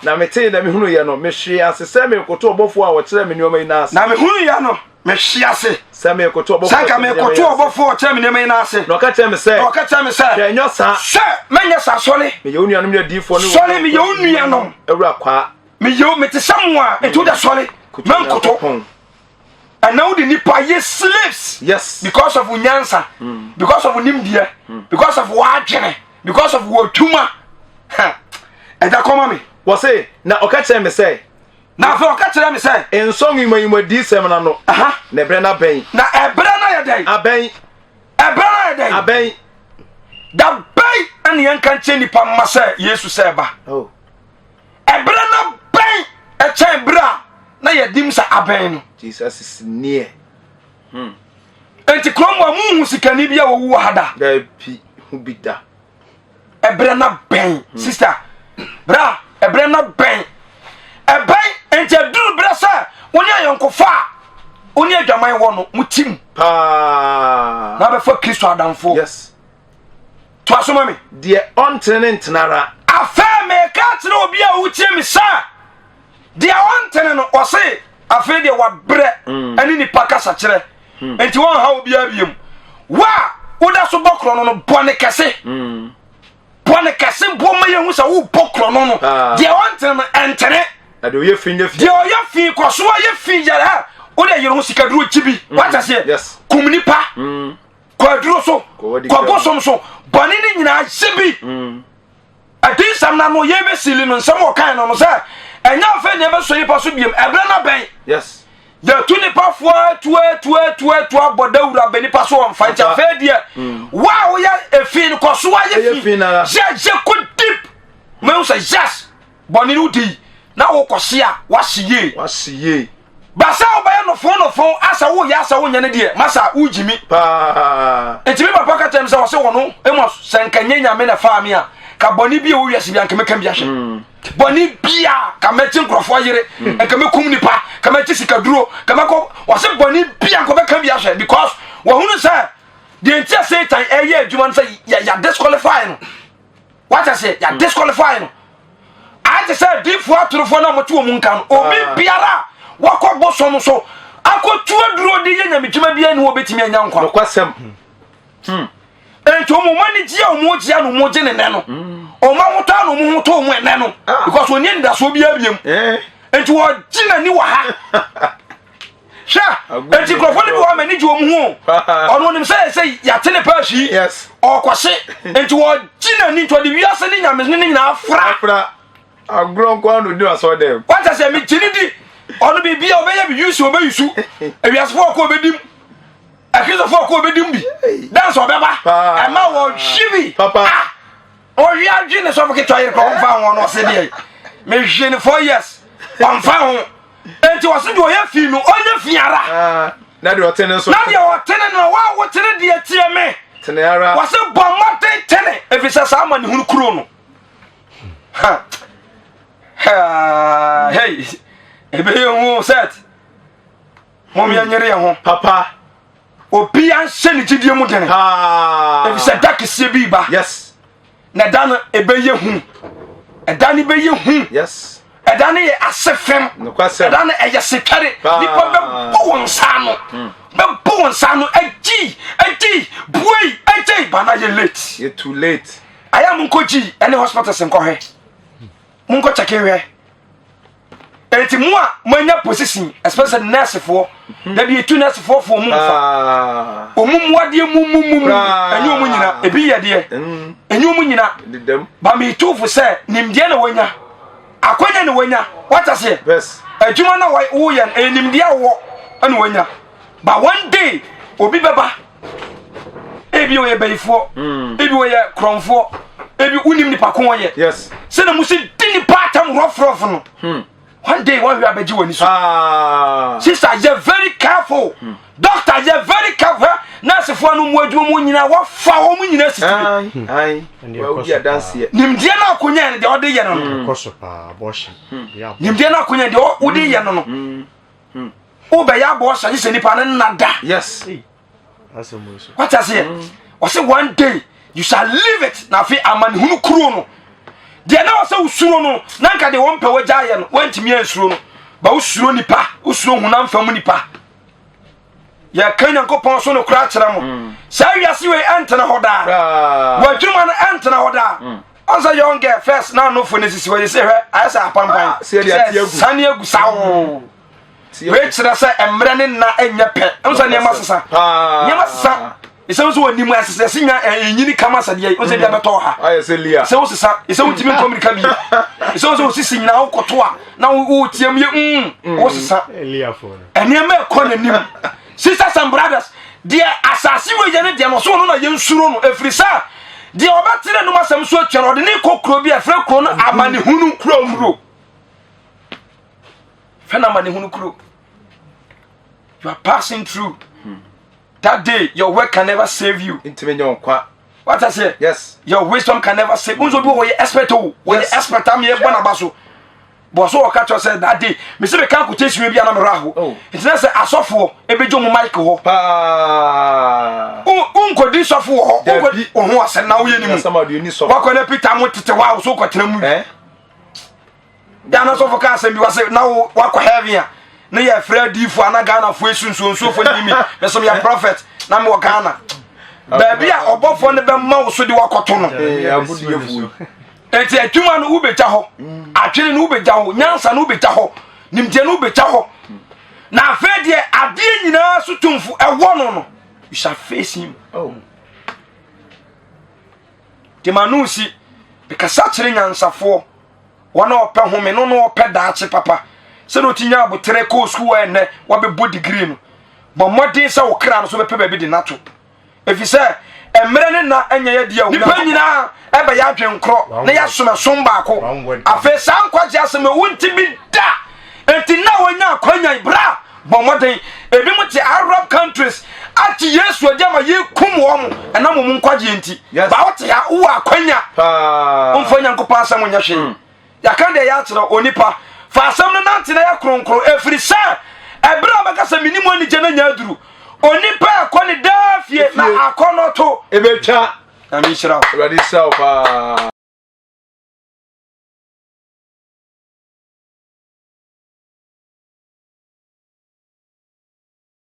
Na metee na mehunuiɛ no, mehwee ase sɛ merekoto ɔbɔfoɔ a ɔkyerɛɛ me nneɛma yi nan ase. Na mehunuiɛ no, mehwee ase. Sɛ merekoto ɔbɔfoɔ Sɛ a nka ɔkyerɛɛ me nneɛma yi merekoto ase. ɔbɔfoɔ a ɔkyerɛɛ me nneɛma yi nan ase. Na ɔka kyerɛɛ me sɛ. Na ɔka kyerɛɛ me sɛ. Hwɛ, nyɛ saa. Hwɛ, mɛnyɛ saa, sɔre. Meyɛ wo nuanom ne adiyifoɔ ne wɔn a Sɔre, meyɛ wo nuanom. Awura kwaa. Meyɛ wo, mete sɛ mo a, enti wo deɛ sɔre. Koto Mɛnkoto. Onyankopɔn. Ɛna wode nipa yɛ slaves. Yes. Because of wo nyansa. Because of wo nimdeɛ. Because of w'adwene. Because of w'adwuma. Ɛgya kɔma me. Wɔse, na ɔka kyerɛɛ me sɛ. Na afei ɔka kyerɛɛ me sɛ. Nsɔ nwuma adiyisɛm no ano. Na ɛberɛ no abɛn. Na ɛberɛ no ayɛ dɛn? Abɛn. Ɛberɛ no ayɛ dɛn? Abɛn. Da bɛn ɛna yɛnka nkyerɛ nipa mma sɛ Yesu sɛ ɛba? Oh. Ɛberɛ no abɛn ɛkyɛn berɛ a na yɛdim sɛ abɛn no. Jesus is near. Enti kurom a muhu sikani bi a wɔwu wɔ ha da. Dabi hu bi da. Ɛberɛ no abɛn, sister. Bra, ɛberɛ no abɛn. Ɛbɛn, enti aduru berɛ sɛ wo ne ayɔnkofa a wo ne adwaman wɔ no, mo tim. Paa. Na bɛfa Kristo adamfoɔ. Yes. Toa so ma me. Deɛ ɔntene ne ntena ara. Afei meka kyerɛ obi a wotie me sɛ deɛ ɔntene no ɔse afei deɛ wabrɛ ɛne nipa kasa kyerɛ nti wɔnha obiara biom. Wo a woda so bɔ korɔ no no bɔ ne kɛse. Bɔ ne kɛse bɔ ma yɛhu sɛ wobɔ korɔ no no. Deɛ ɔntene no ɛntene. Na deɛ ɔyɛ fi nyɛ fi. Deɛ ɔyɛ fi kɔ so ayɛ fi yɛrɛ a wode yere ho sikaduro gye bi. Wate aseɛ? Yes. Kum nipa. Kɔ aduro so. Kɔ bosom so. Bɔne ne nyinaa gye bi. Adinsɛm no ano yɛbɛsili no nsɛm ɔkae no no sɛ ɛnyɛ afei na yɛbɛsɔ nipa so biom ɛberɛ no abɛn. Yes. Yɛtu nipa foɔ atu atu atu atu abɔ dawuro abɛ nipa so ɔmfa nti afei deɛ wo a woyɛ efi no kɔ so ayɛ fi yɛ yɛ kɔ deep mehu sɛ yes bɔne no wodi na wokɔ se a wahye yie. Wahye yie. Basa wobɛyɛ nofo nofo asɛ woyɛ asɛ wonyɛ no deɛ masa wogyi mi. Paa. Nti me papa ka kyerɛ me sɛ ɔse wɔno Amos sɛ nka nyɛ nyame na faa me a ka bɔne bi a ɛwɔ wiase bi a nka mɛka bi ahwɛ. Bɔne bi a ka mɛkye nkurɔfoɔ yere nka mɛkum nipa ka mɛkye sikaduro ka mɛkɔ ɔse bɔne bi a nka ɔbɛka bi ahwɛ because wɔhunu sɛ deɛ nti a Satan ɛyɛ adwuma no sɛ yɛ yɛ disqualify no. Wata sɛ yɛ disqualify no. Ayɛ te sɛ adiifoɔ atorofoɔ no a wɔte wɔn nka no. Obi biara a wakɔ bosom so akɔtu aduro de yɛ nyamedwuma biara ni wɔbɛtumi anya nkwa. Nokwasɛm. Nti wɔn wɔn ani gye a wɔn gye a na wɔn gye ne nɛ no. Wɔn ahotɔ a na wɔn ho tɔ wɔn ɛnɛ no. Because wɔn ni anidasoɔ biara biem. Nti wɔgye n'ani wɔ ha. Hwɛ, eti nkurɔfoɔ no bi wɔ hɔ a m'ani gye wɔn ho o. Ɔno onim sɛ sɛ yɛate ne paa hwii. Yes. Ɔkɔhye. Nti wɔgye n'ani nti ɔde wiase ne nyame ne ne nyinaa fra. Fra. Agorɔ nko ara na odi asɔre dɛm. Wata sɛ megye ne di. Ɔno biribi a ɔbɛyɛ bi yusu ɔbɛyusu. Ewiasefoɔ ɔkɔ ɔbɛdim. Akristofoɔ ɔkɔ ɔbɛdim bi. Dance ɔbɛba. Ɛma wɔhye bi. Papa. Ah! Ɔhwe adwe ne sɔfo ketewa yere kɔ ɔmfa ho ɔno ɔse deɛ. Mehwe ne 4 years. Ɔmfa ho. Enti ɔse deɛ ɔyɛ fi no ɔnyɛ fi ara. Ah, na deɛ ɔte ne nso. Na deɛ ɔte ne no wa wotene deɛ tie me. Tene ara. Wɔse bɔ mmɔden tene ɛfiri sɛ saa amanehunu kuro no. Ha. Ha. Hey. Ɛbɛyɛ hu set. Mom yɛnyere yɛn ho. Papa. Obi anhyɛ ne gyidie mu dene. Paa. Ɛfiri sɛ da kɛseɛ bi ba. Yes. Na ɛda no ɛbɛyɛ hu. Ɛda no bɛyɛ hu. Yes. Ɛda no yɛ ase fam. Nokwasɛm. Ɛda no ɛyɛ setwɛre. Paa. Nipa bɛbɔ wɔn nsa ano. Bɛbɔ wɔn nsa ano agyi agyi buei agyi ba na yɛ late. Yɛ too late. Ayɛ a monkɔ gyi ɛne hospitals nkɔhwɛ. Monkɔ kyɛke hwɛ. Enti mo a moanya position especially nursefoɔ dabi etu nursefoɔ fo mu nfa. Ɔmo mu adeɛ mu mu mu mu ɛnyɛ ɔmo nyina ebi yɛ deɛ ɛnyɛ ɔmo nyina. Ba mi tu fo sɛ nimdeɛ na wanya akwanya na wanya wata seɛ adwuma na woyɛ no ɛyɛ nimdeɛ a wowɔ ɛna wanya ba one day obi bɛba ebi ɔyɛ bayifoɔ ebi ɔyɛ korɔnfoɔ ebi wonim nipa ko ɔyɛ sɛdeɛ mo si di nipa atam rɔfrɔf no one day one way abɛgye w'ani so Ah. sister yɛ very careful doctor yɛ very careful nursefoɔ no mu adwuma mu nyinaa wɔfa wɔn nyinaa sisi Ai, ai. Ɛndeɛ Wa ɛkɔ wodi so adanseɛ. nimdeɛ no akonya no deɛ ɔde yɛ no no Ɛkɔ so paa abortion. Deɛ abortion. nimdeɛ no akonya deɛ wode yɛ no no wobɛyɛ abɔɔhyɛ gye sɛ nipa no nna da Yes. Ei, asɛm wei so. wate aseɛ ɔse one day you shall leave it na afei amanehunu kuro no deɛ na ɔsɛ wosuro no na nka deɛ wɔmpɛ wagya yɛ no woantumi ansuro no ba wosuro nipa wosuro honam fam nipa yɛka nyankopɔn so no kora kyerɛ mo saa wiase wei ɛntena hɔ daa Ah. w'adwuma no ɛntena hɔ daa ɔsɛ young girl first na anofo no sisi hɔ yɛ sɛ hwɛ ayɛ sɛ apampan Ah, sɛ yɛde ate agu. sane agu saa wei kyerɛ sɛ mmerɛ ne nna nyɛ pɛ ɛmu sɛ nneɛma sesa Paa. nneɛma sesa ɛsɛ wo sɛ wɔnim ɛsesɛ sɛ nya ɛnyini kama sɛdeɛ wo sɛ bia bɛtɔ ha Ayɛ sɛ Leah. sɛ wo sesa ɛsɛ wontumi nkɔ mmirika bio ɛsɛ wo sɛ wosisi nyinaa wokɔto a na wotiam yɛ mm wo sesa Eliafoɔ no. nneɛma ɛkɔ n'anim sisters and brothers deɛ asase wei yɛ ne deɛ no ɔso no na yɛnsuro no ɛfiri sɛ deɛ ɔbɛtene nom asɛm so atua no ɔde ne kɔ kuro bi a ɛfrɛ kuro no amanehunu kuro kuro fɛ no amanehunu kuro you are passing through that day your work can never save you Ntumi nyɛ nkwa. what I say Yes. your wisdom can never save nso bi wɔ yɛ expert o wɔyɛ Yes. expert am yɛ bɔ n'aba so bɔn so wɔka kyerɛ sɛ that day mesi mi kan quotation bi anam raho Oh. nti na sɛ asɔfoɔ ebegye ɔmo mic hɔ Paa. nkɔdi sɔfo wɔ hɔ Dabi. nkɔdi ɔho asɛm na woyɛ ne mu Asɛm a deɛ ni sɔfo. wakɔ ne peter mo tete hɔ a so kɔtena mu Eh? yana sɔfo ka asɛm bi wase na wo wakɔ heaven a ne yɛ frɛ adiifo ana ghanafoɔ esu nsuonsuofoɔ ne mi mesɛ meyɛ prophet na mewɔ ghana baabi a ɔbɔfoɔ no bɛma wo so de wakɔto no Eh, abodiyɛfoɔ yi. enti adwuma no wobɛgya hɔ adwene no wobɛgya hɔ nyansa no wobɛgya hɔ nimdeɛ no wobɛgya hɔ na afei deɛ adeɛ nyinaa so tumfo ɛwɔ no no you shall face him Oh. de ma no si mekasa kyerɛ nyansafoɔ wɔn a ɔpɛ home no na ɔpɛ daakye papa sɛdeɛ ɔti nya aboterɛ kɔɔ sukuu a ɛnnɛ wabɛbɔ degree no bɔ mmɔden sɛ wo kra no so bɛpɛ baabi de nato ɛfiri sɛ mmerɛ ne nna ɛnyɛ yɛ deɛ nipa nyinaa ɛbɛyɛ adwenkorɔ na yɛasom ɛsom baako One word. afei saa nkwagye asɛm ɛwo nti bi da enti na wɔnya akwanya bra bɔ mmɔden ebi mo te arab countries agye yesu adi ama yɛkum wɔ mo ɛnam wɔn nkwagyeɛ nti Yes. ba wote ha wowɔ akwanya Paa. womfa nyankopɔn asɛm nyɛ hwee yɛka deɛ yɛakyerɛ onipa fa asɛm no nante na yɛ kronkron ɛfiri sɛ ɛberɛ a bɛka sɛ menim anigye no nya aduru onipa ɛkɔ ne daa fie na akɔ no to Ebetwa. na menhyira wo Awurade hyira wo paa.